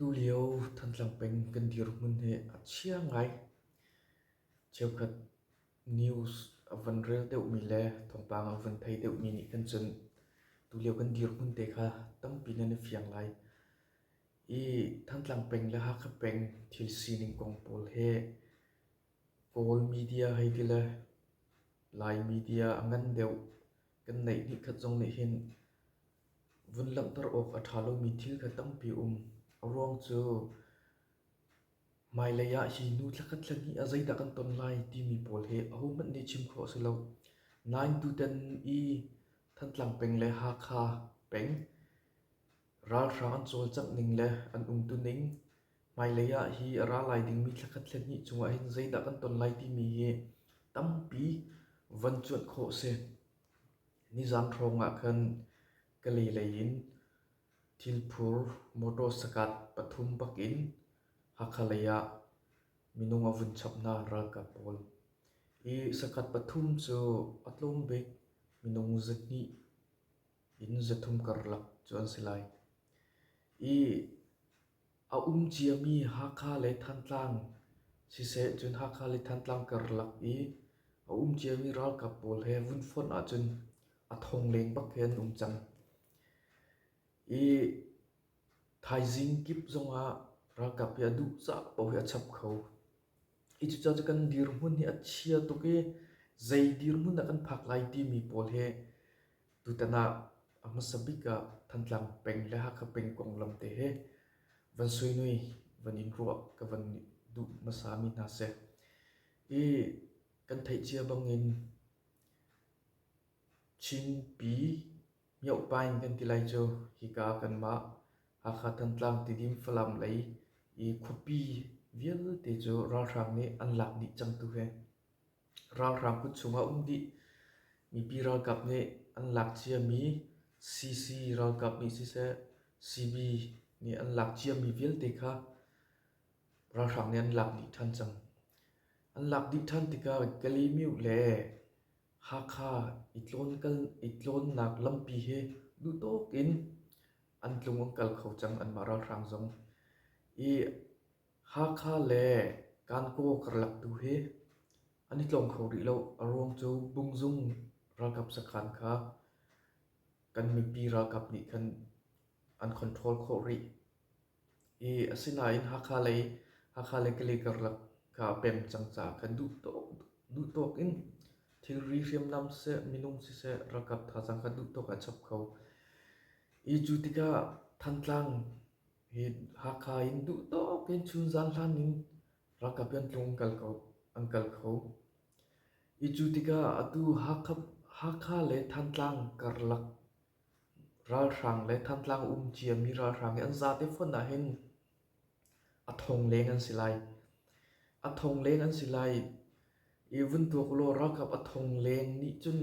Tulio Thantlang peng kan dirhmun hi a chia ngai. Cheukhat news a van rel deuhmi le thawngpang a van thei deuhmi nih khan cun tulio kan dirhmun te kha tampi nan i fiang lai. I Thantlang peng le Hakha peng thil sining kong pawl hi Kawl media hei ti le Lai media a ngan deuh kan neih hnihkhat zong nih hin vun langhter awk a ṭha lomi thil kha tampi a um. A ruang cu hmailei ah hi nu thlakhat thlahnih ah zeidah kan ton lai timi pawl hi ahohmanh nih chim khawh a si lo. Nain tutan i Thantlang peng le Hakha peng ralhrang an cawlcangh ning le an umtuning, hmailei ah hi a ra lai dingmi thlakhat thlahnih chungah hin zeidah kan ton lai timi hi tampi van cuanh khawh a si. Nizaan hrawng ah khan Kalay lei in thilphur motor sakat pathum bak in Hakha lei ah minung a vun chap hna ralkap pawl. Hi sakat pathum cu a tlawm bik minung 200 in 300 karlak cu an si lai. I a um ciami Hakha le Thantlang siseh cun Hakha le Thantlang karlak i a um ciami ralkap pawl he vun fonh ahcun a thong leng bak he an um cang. I thaizing kip zongah ralkap hi a duh cah paoh hi a chap kho. Hi cucaah cu kan dirhmun hi a chia tuk i zei dirhmun dah kan phak lai timi pawl hi tutan ah a hmasa bik ah Thantlang peng le Hakha peng konglam te hi van suinui van in ruah ka van duh hmasami hna seh. I kan theih cia bangin Chinpi Myohpaing kan ti lai cu hika kanmah Hakha Thantlang Tidim Falam lei i khuapi vialte cu ralhrang nih an lak dih cang tu hi. Ralhrang kut chungah um dih. Mipi ralkap nih an lak ciami CC ralkap nih siseh CB nih an lak ciami vialte kha ralhrang nih an lak dih ṭhan cang. An lak dih ṭhan tikah Kalaymyo le Hakha i tlawnnak lampi hi duhtawk in an tlung an kal kho cang anmah ralhrang zong. I Hakha le Kankaw karlak tu hi an i tlawng kho rih lo. A ruang cu Bungzung ralkap sakhan kha kan mipi ralkap nih khan an control khawh rih. I asinain Hakha lei Hakha le Kalay karlak kha a pem cang caah khan duhtawk in thilri hriamnam siseh, minung siseh, ralkap thazaang kha duhtawk ah chap kho. I cu tikah Thantlang hi Hakha in duhtawk in chunzan hlan in ralkap hi an tlung an kal kho. I cu tikah atu Hakha le Thantlang karlak Ralhrang le Thantlang um ciami ralhrang hi an zate fonh ahhin a thong leng an si lai. A thong leng an si lai i vun tuak ulaw ralkap a thong leng nih cun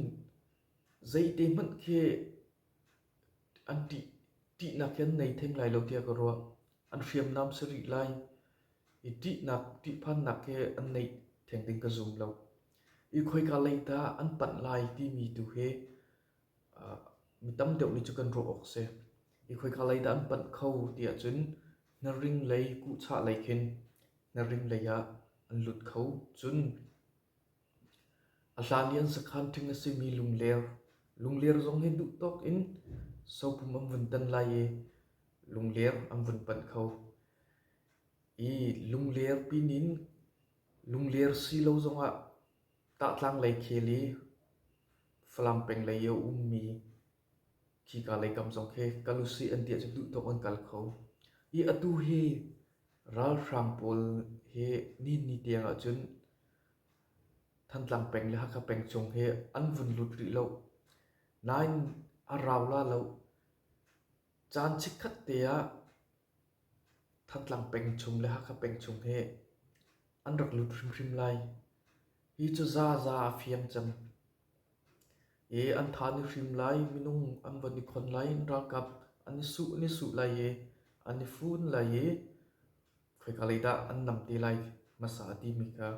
zeite hmanh khi an ṭihnak hi an nei theng lai lo tiah ka ruah. An hriamnam si rih lai i ṭihnak, ṭihphannak hi an neih theng ding ka zum lo. I khoika lei dah an panh lai timi tu hi Mi tam deuh nih cu kan ruah awk a si. Hi khoika lei dah an panh kho ti ahcun hnaring lei kuhchah lei khin hnaring lei ah an lut kho. Cun a hlan i an sakhan ṭhing a simi Lungler, Lungler zong hi duhtawk in sopum an vun tan lai i Lungler an vun panh kho. I Lungler pin in Lungler si lo zongah Tahtlang lei khel i Falam peng lei i a ummi khika lei kam zong khi kal usih an ti ahcun duhtawk an kal kho. I atu hi ralhrang pawl hi nihin ni tiang ahcun Thantlang peng le Hakha peng chung hi an vun lut rih lo. Nain a rau la lo. Caan chikkhat te ah Thantlang peng chung le Hakha peng chung hi an rak lut hrimhrim lai. Hi cu zaza a fiang cang. I an tha an i hrim lai, minung an von i khon lai, ralkap an i suh an i suh lai i an i fun lai i khoika lei dah an nam te lai hmasa timi kha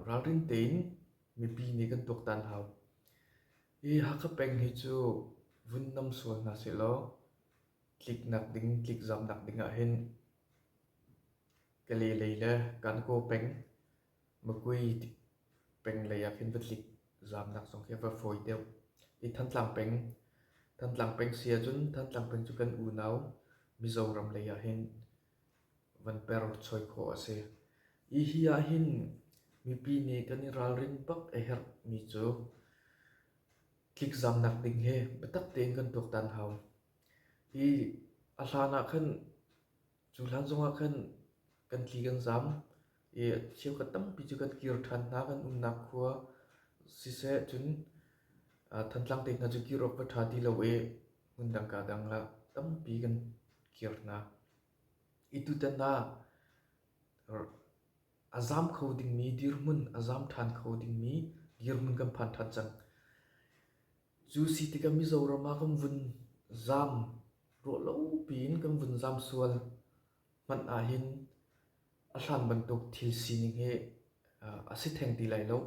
ralring tein mipi nih kan tuaktan hau. Hi Hakha peng hi cu vun nam sual hna sehlaw. Tliknak ding, tlikzamnak ding ahhin Kalay lei le Kankaw peng, Makui peng lei ah khin va tlik zamnak zong khi a va fawi deuh. I Thantlang peng, Thantlang peng si ahcun Thantlang peng cu kan unau Mizoram lei ahhin van per choi khawh a si. Hi hi ahhin mipi nih kan i ralrin bak a herhmi cu tlikzamnak ding hi biatak tein kan tuaktan hau. Hi a hlan ah khan cu hlan zongah khan kan tli kan zam i cheukhat tampi cu kan kir ṭhan hna kan umnak khua siseh cun Thantlang te hna cu kir awk va ṭha ti lo i hmundang kaa dang ah tampi kan kir hna. I tutan ah a zaam kho dingmi dirhmun, a zaam ṭhan kho dingmi dirhmun kan phan ṭhan cang. Cu si tikah Mizoram ah kan vun zaam, ruahlo piin kan vun zaam sual hmanh ahhin a hlan bantuk thil sining hi a si theng ti lai lo.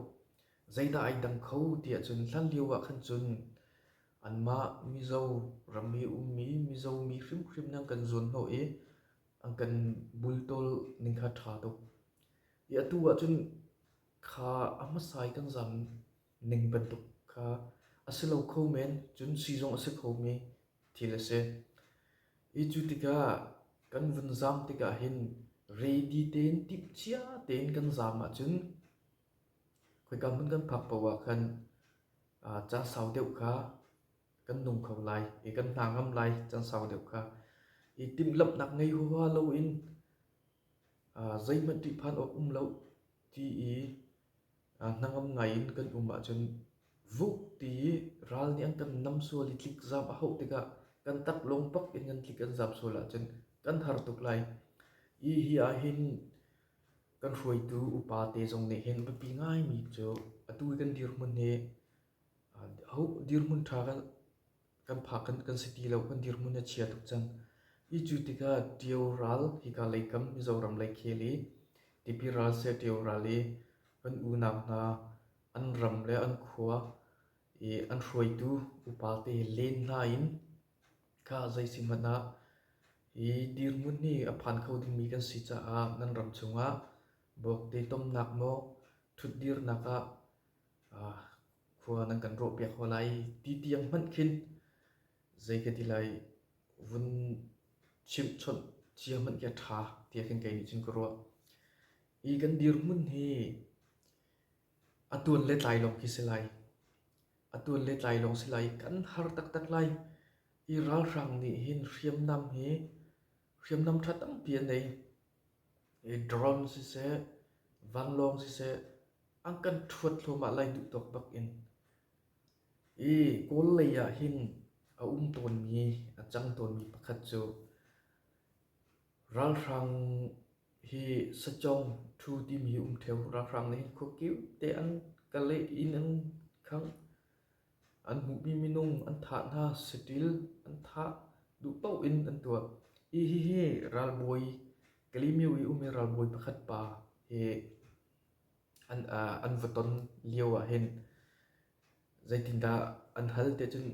Zeidah ai dang kho ti ahcun hlanlio ah khan cun anmah Mizo ram i ummi Mizo mi hrimhrim nih an kan zuanhnawh i an kan bultawl ning kha a ṭha tuk. I atu ahcun kha a hmasa i kan zaam ning bantuk kha a si lo kho men, cun sii zong a si khomi thil a si. I cu tikah kan vun zaam tikah hin ready tein timhcia tein kan zaam ahcun khoika hmun kan phak paoh ah khan caan sau deuh kha kan nung kho lai i kan hna ngam lai caan sau deuh kha. I timhlamhnak ngei huaha loin zeihmanh ṭihphan awk um lo ti i hnangam ngai in kan um ahcun vuk ti i ral nih an kan nam sual i tlikzam a hauh tikah kan taklawng bak in kan tlik kan zam sual ahcun kan har tuk lai. Hi hi ahhin kan hruaitu upa te zong nih hin biapi ngaimi cu atu i kan dirhmun hi ho dirhmun ṭha kan phak kan si ti lo, kan dirhmun a chia tuk cang. Hi cu tikah Ṭio ral hika leikam Mizoram lei khel i Tipi ral seh Ṭio ral i kan unau hna an ram le an khua i an hruaitu upa te len hna in kha zei si hmanh ah hi dirhmun hi a phan kho dingmi kan si caah nan ram chungah bawkte tomnak maw ṭhutdirnak ah khua nan kan rawhpiak hna lai ti tiang hmanh khin zei ka ti lai vun chimhchawnh cia hmanh khi a ṭha tiah khin kei nih cun ka ruah. Hi kan dirhmun hi a tuan le tlai lawng khi si lai. A tuan le tlai lawng si lai. Kan har taktak lai. Hi ralhrang nih hin hriamnam hi hriamnam ṭha tampi an nei. Hi drone siseh, vanlawng siseh, an kan ṭhuat thluahmah lai duh tawk bak in. Hi Kawl lei ah hin a um tawnmi, a cang tawnmi pakhat cu ralhrang hi sacawng ṭhu timi hi um ṭheo. Ralhrang nih hin khuakip te an kal i inn an khangh. An hmuhmi minung an thah hna, saṭil an thah, duh paoh in an tuah. Hi hihi ralbawi Kalemyo i ummi ralbawi pakhat pa hi an va ton lio ahhin zeitindah an hal ti ahcun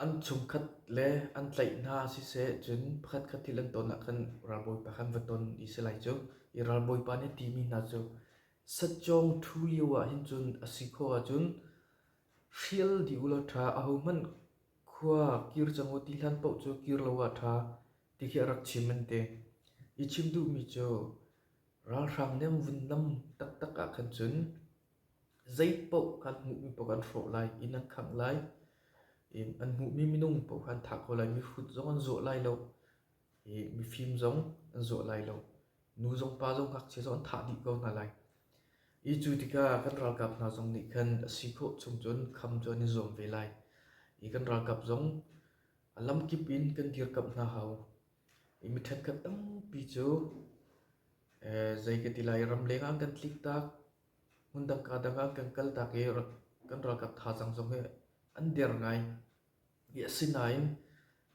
an chungkhat le an tlaih hna siseh cun pakhatkhat thil an ton ah khan ralbawipa kha an va ton i si lai cu. I ralbawipa nih a timi hna cu sacawng ṭhu lio ahhin cun a si khawh ahcun hrial dih ulaw ṭha, ahohmanh khua kir cang u ti hlan paoh cu kir lo ah ṭha ti khi a rak chim an ti. I chim duhmi cu Ralhrang nih an vun nam taktak ah khan cun zeipaoh kha an hmuhmi paoh kha an hrawh lai, inn an khangh lai, an hmuhmi minung paoh kha an thah ko lai, mihrut zong an zuah lai lo, i mifim zong an zuah lai lo, nu zong pa zong ngakchia zong an thah dih ko hna lai. I cu tikah kan ralkap hna zong nih khan a si khawh chung cun kham cu an i zuam ve lai. I kan ralkap zong a lamkip in kan dirkamh hna hau. Mi ṭhenkhat tampi cu zei ka ti lai ramleng ah an kan tliktak, hmundang kaa dang ah an kan kaltak i kan ralkap thazaang zong hi an der ngai. Asinain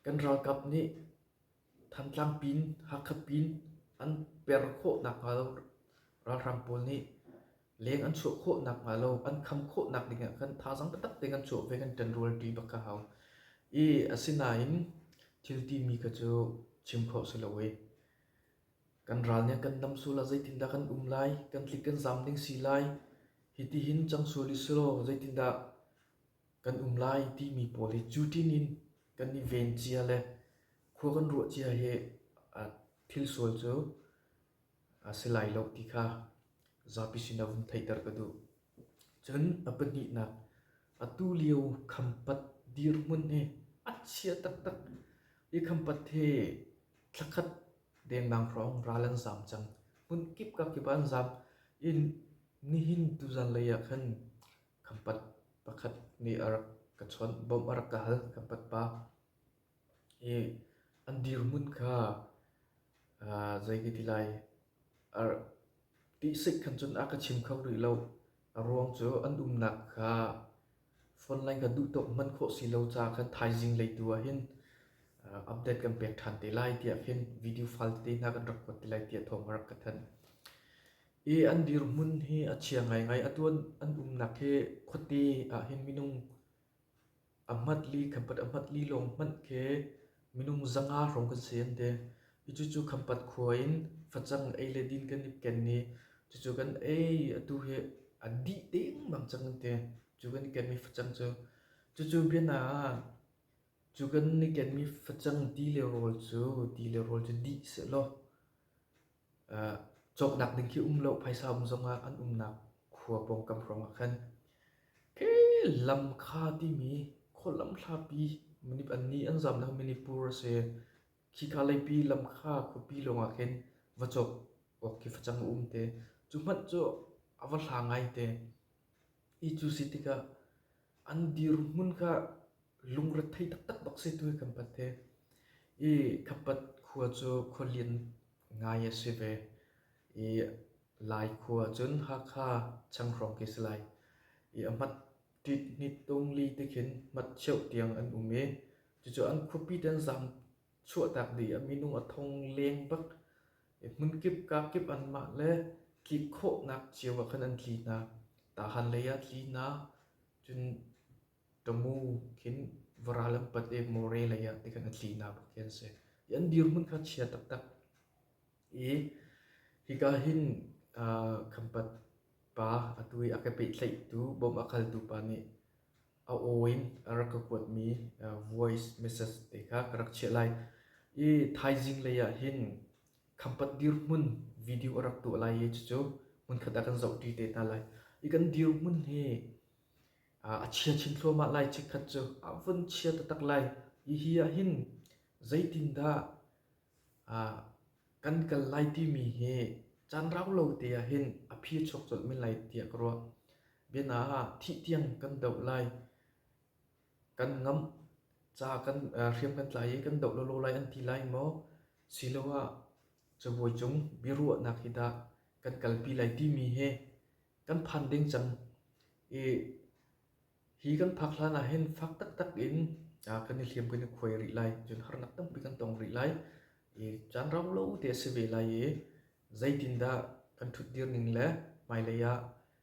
kan ralkap nih Thantlang pin, Hakha pin an per khawh nakhnga lo ralhrang pawl nih leng an chuah khawh nakhnga lo an kham khawh nak ding ah khan thazaang taktak tein kan chuah ve kan ṭanrualṭi bak a hau. I asinain. Thil timi kha cu chim khawh si lo i kan ral nih kan nam sual ah zeitindah kan um lai, kan tlik kan zaam ding si lai, hitihin cang sual i selaw zeitindah kan um lai timi pawl hi cu tin in kan i ven cia le khua kan ruah cia hi thil sual cu a si lai lo ti kha zapi sinah vun theihter ka duh. Cun a pahnihnak, atu lio khampat dirhmun hi a chia taktak. Hi khampat hi thlakhat dengmang hrawng ral an zaam cang. Hmun kip ka kip ah an zaam. I nihin tuzan lei ah khan khampat pakhat nih a rak ka chawnh, bawmh a rak ka hal khampat pa. I an dirhmun kha zei ka ti lai, Tihsik khan cun a ka chim kho rih lo. A ruang cu an umnak kha phone line kha duh tawk hman khawh si lo caah khan thaizing lei tu ah hin update kan pek ṭhan te lai tiah khin video file tete hna kan rak kuat te lai tiah thawng a rak ka thanh. I an dirhmun hi a chia ngaingai. Atu an umnak hi khuate ah hin minung A hmat li Khampat a hmat li lawng hmanh khi minung 500 hrawng kan si an ti. Hi cucu Khampat khua in facang ei le din kan i ken i cucu kan ei atu hi a dih dengmang cang an ti. Cu kan i kenmi facang cu. Cucu biana ah cu kan i kenmi facang ti le rawl cu ti le rawl cu dih sehlaw Cawknak ding khi um lo phaisa um zongah an umnak khua pawngkam hrawngah khan khi lamkha timi khualam hlapi an nih an zamnak Manipur a si. Khika leipi lamkha khuapi lawngah khin va cawk awk khi facang a um te. Cu hmanh cu a va hla ngai te. I cu si tikah an dirhmun kha lungrethei taktak bak si tu hi kan pat he. I Khapat khua cu khualian ngai a si ve. I Lai khua cun Hakha changhrawng khi si lai. I a hmat tit hnit tung li ti khin hmat cheuh tiang an um i cucu an khuapi te an zaam chuahtak dih a minung a thong leng bak. I hmunkip kakip anmah le tlik khawhnak cio ah khan an tli hna. Tahan lei ah tli hna, cun Tamu khin varal an pat i More lei ah tikhan a tli hna bak khi an si. I an dirhmun kha chia taktak. I hika hin Khampat pa atu i a ka pehtlaihtu bawmh a khaltu pa nih a aw in a rak ka kuatmi voice message te kha ka rak chiah lai. I thaizing lei ah hin Khampat dirhmun video a rak tuah lai i cucu hmunkhat ah kan zohṭi te hna lai. I kan dirhmun hi a chia chin thluahmah lai chikkhat cu a vun chia taktak lai. Hi hi ah hin zeitindah kan kal lai timi hi caan rau lo te ah hin a phi a chuak colh men lai tiah ka ruah. Biana ah thih tiang kan doh lai. Kan ngamh ca kan hriam kan tlai i kan doh lawlaw lai an ti lai maw? Siloah cabuai cung biaruahnak hi dah kan kalpi lai timi hi kan phan ding cang i hi kan phak hlan ah hin fak taktak in kan i hliam kan i khuai rih lai cun harnak tampi kan tong rih lai i caan rau lo te a si ve lai i zeitindah kan ṭhutdir ning le hmailei ah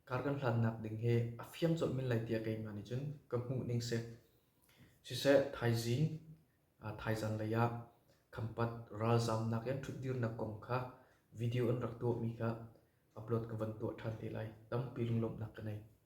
kar kan hlannak ding hi a fiang colh men lai tiah keimah nih cun ka hmuh ning si. Siseh thaizing thaizan lei ah Khampat ralzamnak in ṭhutdirnak kong kha video an rak tuahmi kha upload ka van tuah ṭhan te lai. Tampi lunglawmhnak ka nei.